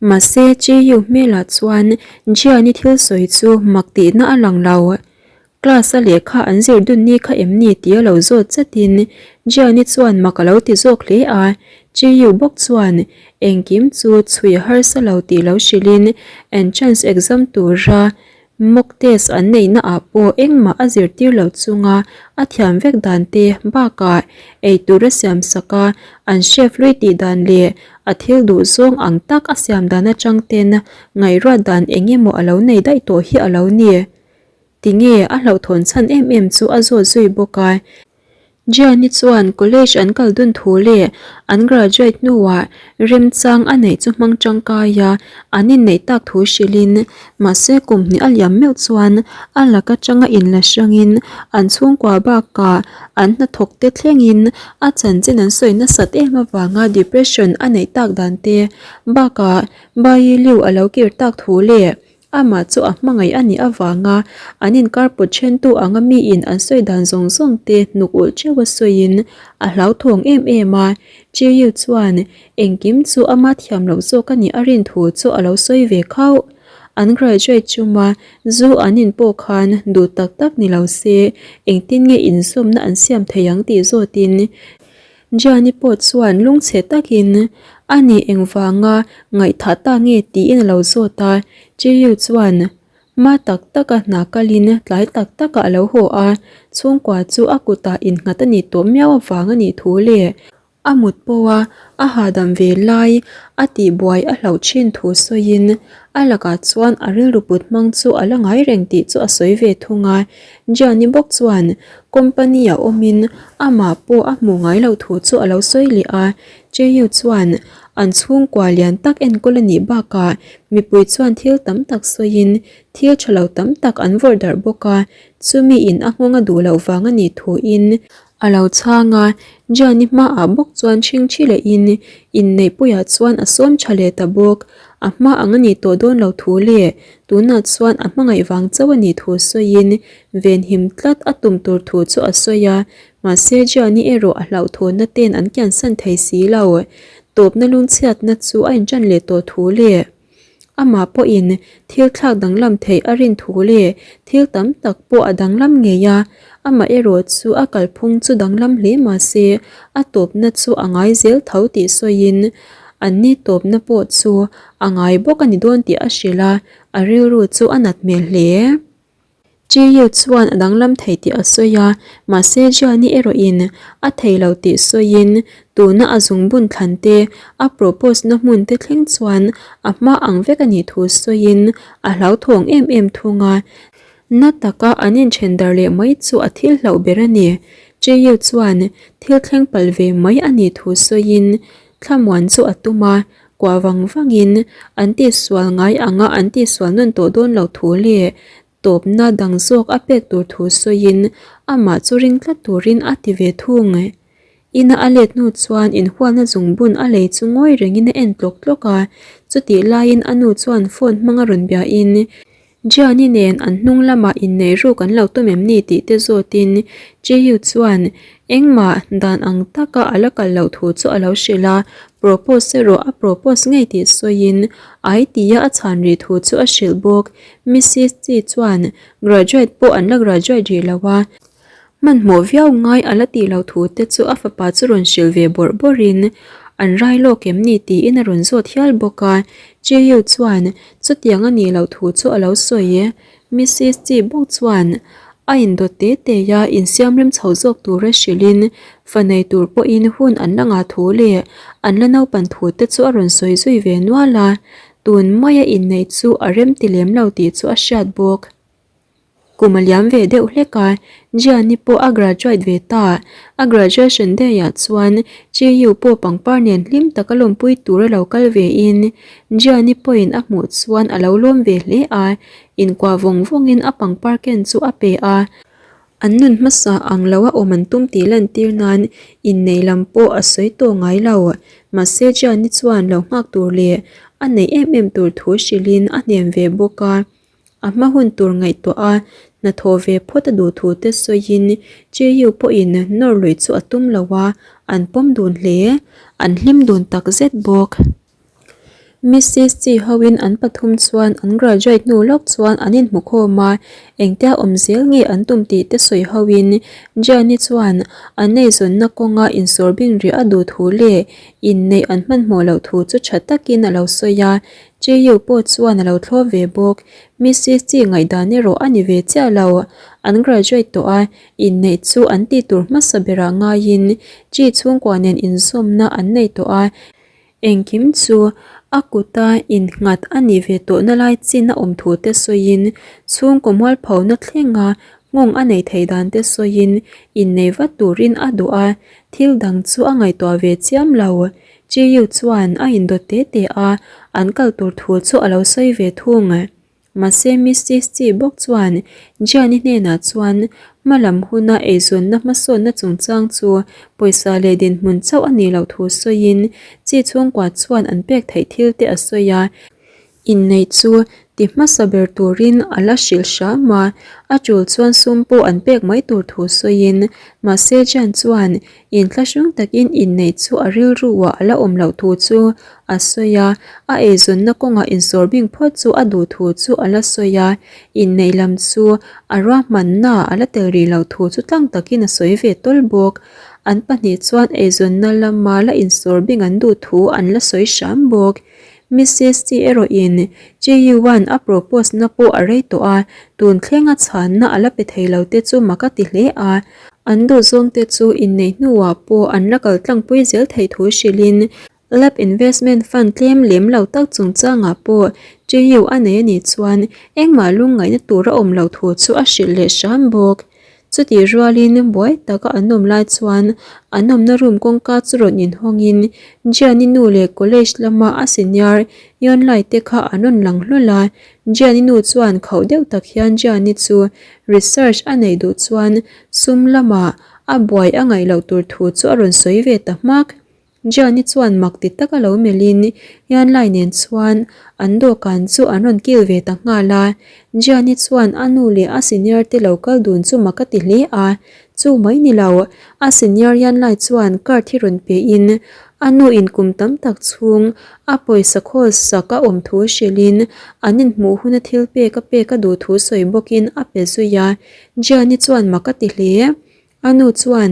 Mahse Chiyu hmelah chuan Jian-i thil sawi chu mak tihna a lang lo. Class a lehkha an zir dun ni kha em ni tih a lo zawt chatin Jian-i chuan mak a lo ti zawk hle a. Chiyu bawk chuan engkim chu chhui a harsa lo tih lo hrilhin entrance exam tura Mock test an neihna ah pawh engmah a zirtir lo chunga a thiam vek dan te bakah eitur a siam sak a, an chef hlui tih dan leh a thil duh zawng ang tak a siam dan atang ten ngaihruat dan eng emaw a lo nei daih tawh hi a lo ni. Tinge a hlauhthawn chhan em em chu a zawt zui bawk a. Gianni chuan college an kal dun thu leh an graduate hnuah remchang a neih chu hmang tangkai a, an inneih tak thu hrilhin mahse kum hnih a liam meuh chuan a lak atanga inla hrangin an chhungkua bakah an hnathawk te thlengin a chanchin an sawi nasat em avanga depression a neih tak dan te bakah Bayi Liu a lo kir tak thu leh Amah chu a hmangaih a nih avanga an inkar pawt thentu anga miin an sawi dan zawng zawng te hnuk ulh teuh a sawiin a hlauthawng em em a. Chiu chuan engkim chu ama thiam loh zawk a nih a rin thu chu a lo sawi ve khauh. An graduate chuma zu an in pawh khan duh tak tak ni lo se engtin nge inzawmna an siam thei ang tih zawtin Gianni pawh chuan lungchhe takin a nih engvanga ngaihthah ta nge tiin a lo zawt a, Chiu chuan hma tak taka hna kalin tlai tak takah a lo haw a, chhungkua chu a kutah innghat a nih tawh miau avang a nih thu leh a mut pawha a hahdam ve lai a tihbuai a hlauh thin thu sawiin a lakah chuan a rilru put hmang chu a la ngai reng tih chu a sawi ve thung a, Gianni bawk chuan Company a awmin amah pawh a hmuh ngai loh thu chu a lo sawi leh a, Cheyu chuan an chhungkua lian tak enkawl a nih bakah mipui chuan thil tam tak sawiin thil tha lo tam tak an vawrh darh bawk a, chumi in a nghawng a duh loh vang a nih thuin a lo chhang a, Gianni hmaah bawk chuan ṭhingṭhi lehin inneihpuiah chuan a sawm ṭha leh ta bawk, a hma ang a nih tawh dawn lo thu leh tunah chuan a hmangaih vang chauh a nih thu sawiin Venhim tlat a tum tur thu chu a sawi a, mahse Gianni erawh a hlauhthawnna ten an kiansan thei si lo. Tawpna lungchhiatna chu a inṭan leh tawh thu leh amah pawhin thil thlak danglam theih a rin thu leh thil tam tak pawh a danglam ngei a, amah erawh chu a kalphung chu danglam hle mahse a tawpna chu a ngai zel tho tih sawiin anni tawpna pawh chu a ngai bawk a ni dawn tih a hrilh a, a rilru chu a nat hmel hle. Chiyu chuan a danglam thei tih a sawi a, mahse Gianni erawhin a thei lo tih sawiin tuna a zungbun thlan te, a propose na hmun te thleng chuan a hma ang vek a nih thu sawiin a hlauthawng em em thung a. Na taka an inthen dar leh mai chu a thil hlauh ber a ni. Chiyu chuan thil thleng palh ve mai a nih thu sawiin thlamuan chu a tum a, Kuah vang vangin an tihsual ngai anga an tihsual nawn tawh dawn lo thu leh tawpna dang zawk a pek tur thu sawiin amah chu ring tlat turin a ti ve thung. Ina a let hnu chuan inhualna zungbun a lei chu ngawi rengin a en tlawk tlawk a, chutih laiin a nu chuan phone hmanga rawn biain Gianni nen an hnung lamah inneih ruk an lo tum em ni tih te zawtin Jiyu chuan engmah dan ang taka a la kal loh thu chu a lo hrilh a, propose erawh a propose ngei tih sawiin ai tia a chhan rih thu chu a hrilh bawk. Mrs Chi chuan graduate pawh an la graduate rih lo a, Hmanhmawh viau ngai a la tih loh thu te chu a fapa chu rawn hrilh ve bawrh bawrhin an rai lawk em ni tiin a rawn zawt hial bawk a. Chiu chuan chutiang a nih loh thu chu a lo sawi e. Mrs Chi bawk chuan a indawt te te a insiam rem chho zawk tura hrilhin fa nei tur pawhin hun an la ngah thu leh an la naupan thu te chu a rawn sawi zui ve nual a. Tun maia inneih chu a rem ti lem lo tih chu a hriat bawk. Kum a liam ve deuh hlek a, Gianni pawh a graduate ve ta. A graduation day ah chuan Chiyu pawh pangpar nen hlim taka lawmpui tur a lo kal ve in Gianni pawhin a hmuh chuan a lo lawm ve hle a, inkuah vawng vawngin a pangpar ken chu a pe a. An nun hmasa ang lo a awm an tum tih lantir nan inneih lam pawh a sawi tawh ngai lo. Mahse Gianni chuan lo nghak tur leh a neih em em tur thu hrilhin a hnem ve bawk a. A hma hun tur ngaihtuah a, hnathawh ve phawt a duh thu te sawiin Chiu pawhin nawr luih chu a tum lo a, an pawm dun hle. An hlim dun tak zet bawk. Mrs Chi hoin an pathum chuan an graduate hnu lawk chuan an inhmu khawm a, engtia awm zel nge an tum tih te sawi hoin Gianni chuan an eizawnna kawnga insawrbing rih a duh thu leh inneih an hmanhmawh loh thu chu tha takin a lo sawi a, Chiu pawh chuan a lo thlawp ve bawk. Mrs Chi ngaihdan erawh a ni ve chiah lo, an graduate tawh a, inneih chu an tih tur hmasa berah ngaiin Chi chhungkua nen inzawmna an nei tawh a, Engkim chu a kuta innghat a nih ve tawhna lai chin a awm thu te sawiin, chhungkaw mualphona thlenga nghawng a neih theih dan te sawiin innei vat turin a duh a, thil dang chu a ngaihtuah ve chiam lo. Chiyu chuan a indawt te te a, an kal tur thu chu a lo sawi ve thung. Mahse Mrs Chi bawk chuan Gianni hnenah chuan hma lam huna eizawnna hmasawnna chungchang chu pawisa leh dinhmun chauh a nih loh thu sawiin Chi chhungkua chuan an pek theih thil te a sawi a, inneih chu ti hmasa ber turin a la hrilh hram a, a tul chuan sum pawh an pek mai tur thu sawiin mahse Gian chuan Inthlahrung takin inneih chu a rilruah a la awm loh thu chu a sawi a, a eizawnna kawngah insawrbing phawt chu a duh thu chu a la sawi a, inneih lam chu a ruahmanna a la tel rih loh thu chu tlang takin a sawi ve tawl bawk. An pahnih chuan eizawnna lama la insawrbing an duh thu an la sawi hram bawk. Mrs Chi erawhin Chi-Yuan a propose na pawh a rei tawh a, tun thlenga chhanna a la pe thei lo te chu mak a ti hle a. An duhzawng te chu inneih hnuah pawh an la kal tlangpui zel theih thu hrilhin Lab Investment Fund tlem lem lo tak chungchangah pawh Chi-Yu a nei a nih chuan engmah lungngaihna tur a awm loh thu chu a hrilh leh hram bawk. Chutih rualin buai taka an awm lai chuan an awmna room kawngka chu rawn inhawngin Gianni nu leh college lama a senior Yonlai te kha an rawn lang hlawl a. Gianni nu chuan khauh deuh tak hian Gianni chu research a neih duh chuan sum lamah a buai a ngaih loh tur thu chu a rawn sawi ve ta hmak. Gianni chuan mak ti taka lo melhin Yanlai nen chuan an dawhkan chu an rawn kil ve ta nghal a. Gianni chuan a nu leh a senior te lo kal dun chu mak a ti hle a. Chu mai ni lo, a senior Yanlai chuan card hi rawn pe in a nu in kum tam tak chhung a pawisa khawl sak a awm thu hrilhin an inhmuh huna thil pek a pek a duh thu sawi bawkin a pe zui a. Gianni chuan mak a ti hle. A nu chuan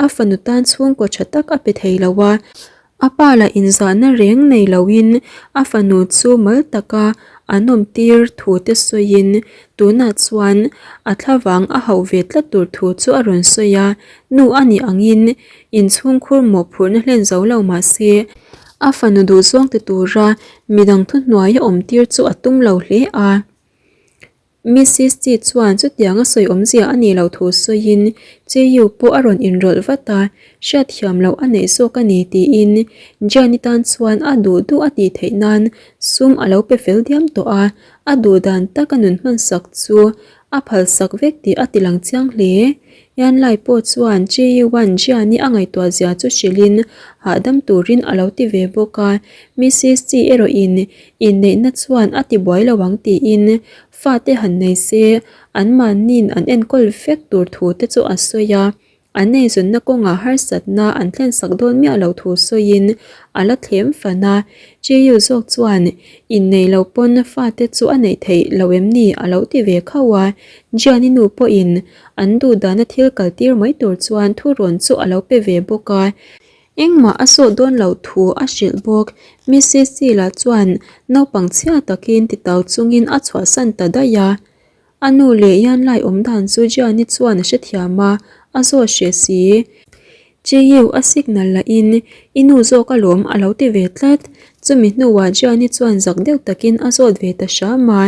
a fanu tan chhungkaw tha tak a pe thei lo a, a pa lah inzahna reng nei loin a fanu chu mal taka an awm tir thu te sawiin tunah chuan a thlavang a hauh ve tlat tur thu chu a rawn sawi a, nu a nih angin inchhungkhur mawhphurhna hlen zo lo mah se a fanu duhzawng ti tura midang thuhnuaia awm tir chu a tum lo hle a. Mrs Chi chuan chutiang a sawi awmzia a nih loh thu sawiin Chiyu pawh a rawn inrawlh vat a, hriatthiam loh a neih zawk a ni tiin Jian-i tan chuan a duh duh a tih theih nan sum a lo pe fel diam tawh a, a duh dan taka nun hmansak chu a phalsak vek tih a ti lang chiang hle. Yanlai pawh chuan Chiyu-a'n Jian-i a ngaihtuah zia chu hrilhin hahdam turin a lo ti ve bawk a, Mrs Chi erawhin Inneihna chuan a ti buai lo ang tiin fate han nei se anmahniin an enkawl vek tur thu te chu a sawi a, an eizawnna kawngah harsatna an thlensak dawn miah lo thu sawiin a la thlem fan a. Chiu zawk chuan inneih loh pawn fate chu a neih theih lo em ni a lo ti ve khauh a, Jiani nu pawhin an duhdana thil kaltir mai tur chuan thurawn chu a lo pe ve bawk a. Engmah a sawh dawn loh thu a hrilh bawk. Mrs Sheila chuan naupang chhia takin titau chungin a chhuahsan ta daih a. A nu leh Yanlai awm dan chu Jiani chuan a hrethiam a, a zawt hreh si. Chiyu a signal lahin i nu zawk alawm a lo ti ve tlat. Chumi hnuah Jiani chuan zak deuh takin a zawt ve ta hram a.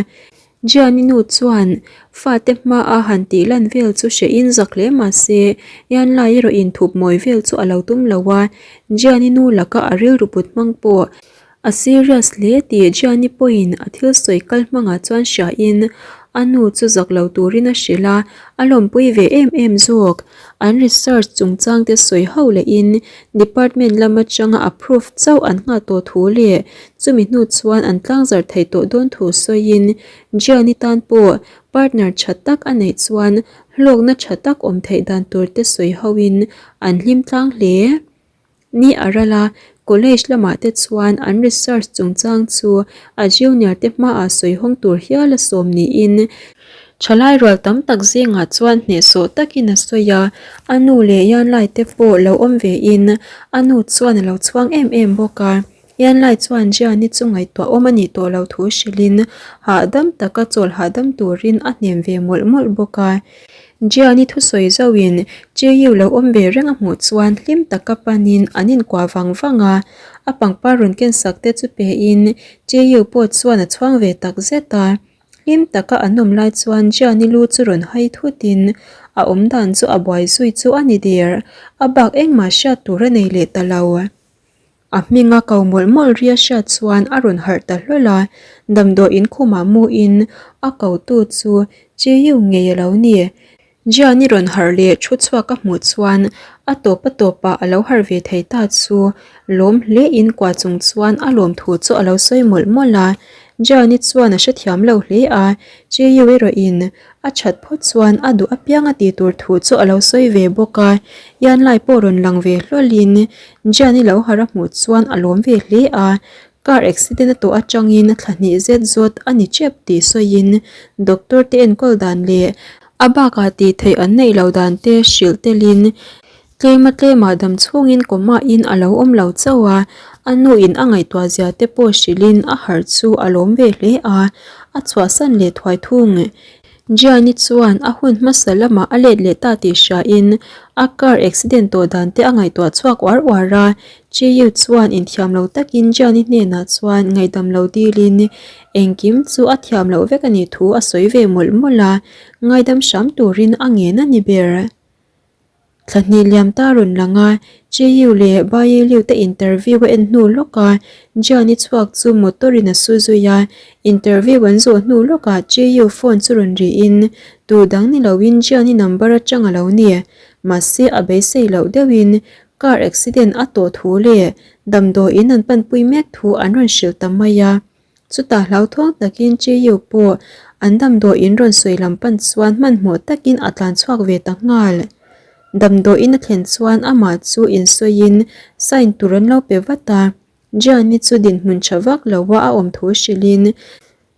Gianni nu chuan fate hmaa han tih lan vel chu hrehin zak hle mah se, Yanlai erawh inthup mawi vel chu a lo tum lo a, Gianni nu laka a rilru put hmang pawh a serious hle tih Gianni pawhin a thil sawi kal hmangah chuan hriain a nu chu zak lo turin a hrilh a, a lawmpui ve em em zawk. An research chungchang te sawi ho lehin department lam atanga approve chauh an nghah tawh thu leh Chumi hnu chuan an tlangzarh theih tawh dawn thu sawiin Gianni tan pawh partner tha tak a neih chuan hlawkna tha tak awm theih dan tur te sawi hoin an hlim tlang hle. Ni a ral a, College lamah te chuan an research chungchang chu a junior te hmaah sawi hawng tur hial a sawm niin thalai rual tam tak zingah chuan hnehsawh takin a sawi a, a nu leh Yanlai te pawh lo awm vein a nu chuan a lo chhuang em em bawk a. Yanlai chuan Jiani chu ngaihtuah awm a nih tawh lo thu hrilhin hahdam taka chawl hahdam turin a hnem ve mawlh mawlh bawk a. Jiani thusawi zauhin Chiu lo awm ve reng a hmuh chuan hlim taka panin an inkuah vang vang a, a pangpar rawn kensak te chu pein Chiu pawh chuan a chhuang ve tak zet a. Hlim taka an awm lai chuan Jiani lu chu rawn hai thutin a awm dan chu a buai zui chu a ni der, a bak engmah hriat tur a nei leh ta lo. A hminga ko mawlh mawlh ria hriat chuan a rawn harh ta hlawl a, damdawi in khumah muin a kotu chu Chiu ngei a lo ni. Jian-i rawn harh leh thu chhuak a hmuh chuan a tawp a tawpah a lo harh ve thei ta chu lawm hle in kua chung chuan a lawm thu chu a lo sawi mawlh mawlh a. Jian-i chuan a hrethiam lo hle a, Chiu erawhin a that phawt chuan a duh apiang a tih tur thu chu a lo sawi ve bawk a, Yanlai pawh rawn lang ve hlawlin Jian-i lo harh a hmuh chuan a lawm ve hle a, car accident a tawh atangin thla hnih zet zawt a ni tep tih sawiin doctor te enkawl dan leh a bakah tih theih an neih loh dan te hrilh telin tlema tlemah dam chhungin coma in a lo awm lo chauh a, a nu in a ngaihtuah zia te pawh hrilhin a harh chu a lawm ve hle a, a chhuahsan leh thuai thung. Gianni chuan a hun hmasa lamah a let leh ta tih hriain a car accident tawh dan te a ngaihtuah chhuak uar uar a, Chiu chuan inthiam lo takin Gianni hnenah chuan ngaihdam lo dilin engkim chu a thiam loh vek a nih thu a sawi ve mawlh mawlh a, ngaidam hram turin a ngen a ni ber. Thla hnih liam ta rawn lang a, Chiu leh Bayi Liu te interview a en hnu lawk a, Jian-i chhuak chu motor in a su zui a, interview an zawh hnu lawk ah Chiu phone chu rawn ri in, tu dang ni lo in Jian-i number atang a lo ni. Mahse a beisei loh deuh in car accident a tawh thu leh damdawi in an panpui mek thu an rawn hrilh ta mai a. Chutah hlauthawng takin Chiu pawh an damdawiin rawn sawi lam pan chuan hmanhmawh takin a tlan chhuak ve ta nghal. Damdawiin a thlen chuan amah chu insawiin sign tur an lo pe vat a, Jiani chu dinhmun tha vak loa a awm thu hrilhin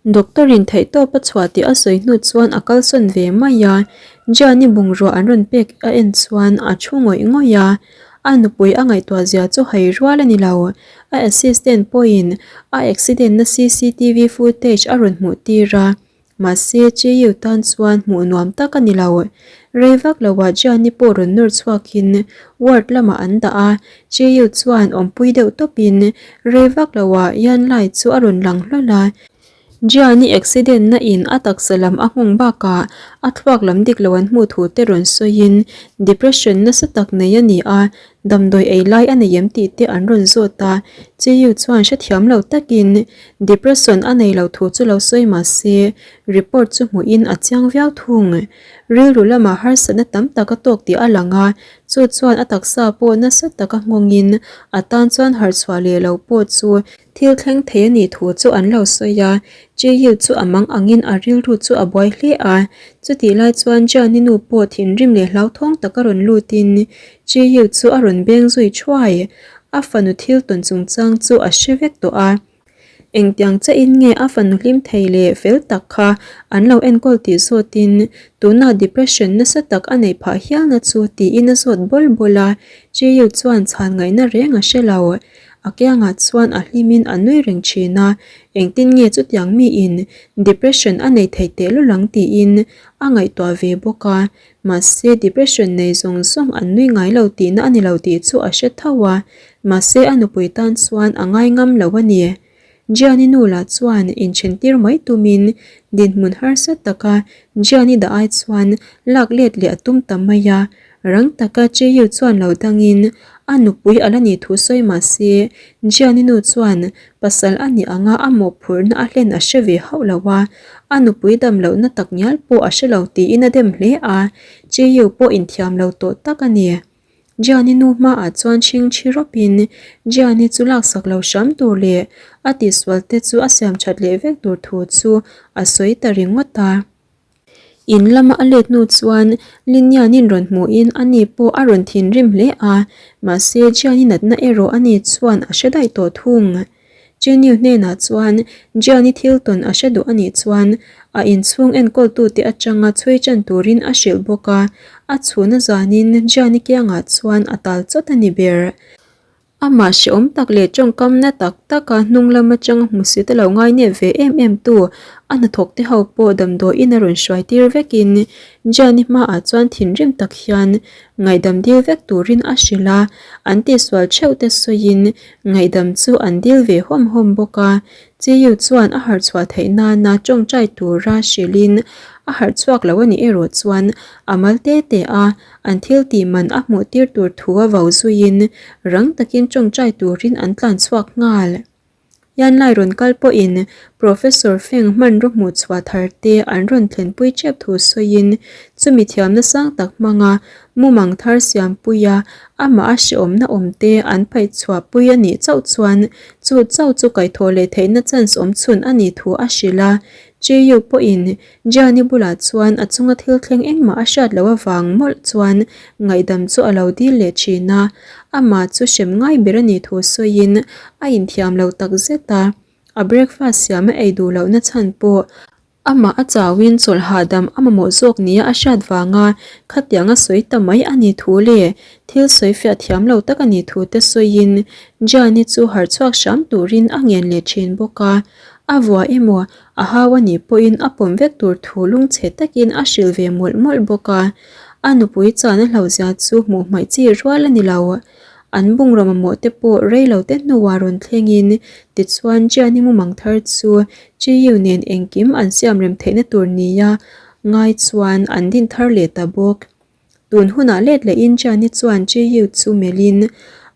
Doctor-in theihtawp a chhuah tih a sawi hnu chuan a kalsawn ve mai a, Jiani bungrua an rawn pek a en chuan a thu ngawih ngawih a, a nupui a ngaihtuah zia chu hai rual a ni lo. A assistant pawhin a accident na cctv footage a rawn hmuh tir a, mahse Chiu tan chuan hmuh nuam tak a ni lo. Rei vak loah Jiani pawh rawn nawr chhuakin ward lamah an dah a, Chiu chuan awmpui deuh tawpin rei vak loah Yan Lai chu a rawn lang hlawl a. Jiani accident na in a taksa lam a nghawng bakah a thluak lam dik lo an hmuh thu te rawn sawiin depression nasa tak nei a ni a, damdawi ei lai a nei em tih te an rawn zawt a, Chiu chuan hrethiam lo takin depression a nei lo thu chu lo sawi mah se report chu hmuhin a chiang viau thung. Rilru lamah harsatna tam tak a tawk tih a lang a, chu chuan a taksa pawh nasa taka nghawngin a tan chuan harhchhuah leh lo pawh chu Thil thleng thei a nih thu chu an lo sawi a, Jiyu chu a mang angin a rilru chu a buai hle a. Chutih lai chuan Jiani nu pawh thinrim leh hlauthawng taka rawn lutin Jiyu chu a rawn beng zui thuai. A fanu thil tawn chungchang chu a hre vek tawh a. Engtiang chahin nge a fanu hlim thei leh fel tak kha an lo enkawl tih zawtin tunah depression nasa tak a neih phah hialna chu tiin a zawt bawl bawl a. Jiyu chuan chhan ngaihna reng a hre lo. A kiangah chuan a hlimin a nui reng thin a, engtin nge chutiang miin depression a nei thei tehlul ang tiin a ngaihtuah ve bawk a, mahse depression nei zawng zawng an nui ngai lo tihna a ni lo tih chu a hre tho a, mahse a nupui tan chuan a ngai ngam lo a ni. Gianni nu lah chuan inthentir mai tumin dinhmun harsa taka Gianni dah ai chuan lak let leh a tum ta mai a, Rang taka Cheyu chuan lo dangin a nupui a la nih thu sawi mah se, Jiani nu chuan pasal a nih anga a mawhphurhna a hlen a hre ve hauh lo a, a nupui dam lohna tak ngial pawh a hre lo tiin a dem hle a, Cheyu pawh inthiam lo tawh tak a ni. Jiani nu hmaah chuan chhingchhi rawpin Jiani chu laksak lo hram tur leh a tihsual te chu a siam that leh vek tur thu chu a sawi ta ringawt a. In lama a let hnu chuan Linianin rawn hmuhin ani pawh a rawn thinrim hle a, mahse Gianni natna erawh ani chuan a hre daih tawh thung. Chenyu hnenah chuan Gianni thil tawn a hre duh a nih chuan a inchhung enkawltute atanga chhui tan turin a hrilh bawk a, a chhuna zanin Gianni kiangah chuan a tal chawt a ni ber. Amah hrehawm tak leh tawngkam na tak taka hnung lam atanga hmusit a lo ngainep ve em em tu a hnathawk te ho pawh damdawiin a rawn hruai tir vekin Gianni hmaah chuan thinrim tak hian ngaihdam dil vek turin a hrilh a, an tihsual theuh te sawiin ngaihdam chu an dil ve hawm hawm bawk a. Chiyu chuan a harh chhuah theih nana tawngtai tura hrilhin a harh chhuak lo a nih erawh chuan a mal te te a, an thil tih man a hmuh tir tur thu a vau zuiin rang takin tawngtai turin an tlan chhuak nghal. Yanlai rawn kal pawhin Professor Feng hmanraw hmuh chhuah thar te an rawn thlenpui tep thu sawiin chumi thiamna sang tak hmanga mumang thar siampuia amah a hrehawmna awm te an paih chhuahpui a nih chauh chuan chu chauh chu kaihthawh leh theihna chance awm chhun a nih thu a hrilh a. Chiyu pawhin Gianni bulah chuan a chunga thil thleng engmah a hriat loh avang mawlh chuan ngaihdam chu a lo dil leh thin a, amah chu hrem ngai ber a nih thu sawiin a inthiam lo tak zet a, a breakfast siam a ei duh lohna chhan pawh amah a chauhin chawlh hahdam a mamawh zawk nia a hriat vanga khatiang a sawi ta mai a nih thu leh thil sawi fiah thiam lo tak a nih thu te sawiin Gianni chu harh chhuak hram turin a ngen leh thin bawk a, a vua emaw A hau a nih pawhin a pawm vek tur thu lungchhe takin a hrilh ve mawlh mawlh bawk a. A nupui chuan a hlauhzia chu hmuh hmaih chi rual a ni lo. An bungraw mamawh te pawh rei lo te hnuah rawn thlengin tichuan Gianni mumang thar chu Chiyu nen engkim an siam rem theihna tur nia ngai chuan an din thar leh ta bawk. Tun hunah let lehin Gianni chuan Chiyu chu melhin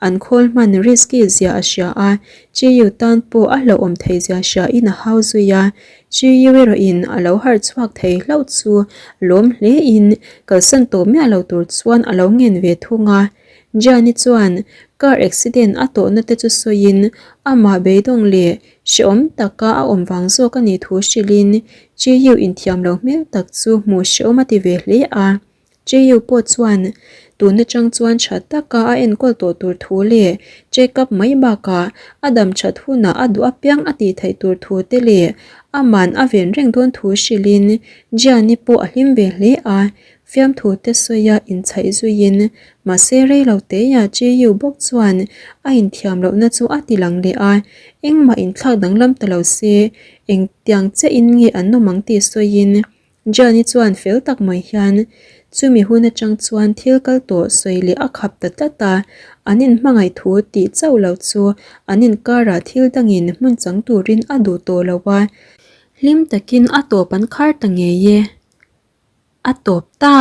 an khawl hman risky zia a hria a, Chiyu tan pawh a hlauhawm thei zia hriain a hau zui a. Chiyu erawhin a lo harh chhuak thei hlauh chu lawm hlein kalsan tawh miah lo tur chuan a lo ngen ve thung a. Gianni chuan car accident a tawhna te chu sawiin amah beidawng leh hrehawm taka a awm vang zawk a nih thu hrilhin Chiyu inthiam lo hmel tak chu hmuh hrehawm a ti ve hle a. Chiyu pawh chuan tun atang chuan tha taka a enkawl tawh tur thu leh check up mai bakah a dam that hunah a duh apiang a tih theih tur thu te leh aman a ven reng dawn thu hrilhin Gianni pawh a hlim ve hle a. Fiamthu te sawia inchhaih zuiin mahse rei lo teia Chiyu bawk chuan a inthiam lohna chu a ti lang leh a, engmah inthlak danglam ta lo se engtiang chiahin nge an awm ang tih sawiin Gianni chuan fel tak mai hian chumi hun atang chuan thil kal tawh sawi leh a khap ta tlat a, an inhmangaih thu tih chauh lo chu an inkarah thil dangin hmun chang turin a duh tawh lo a, hlim takin a tawp an khar ta ngei e. A tawp ta!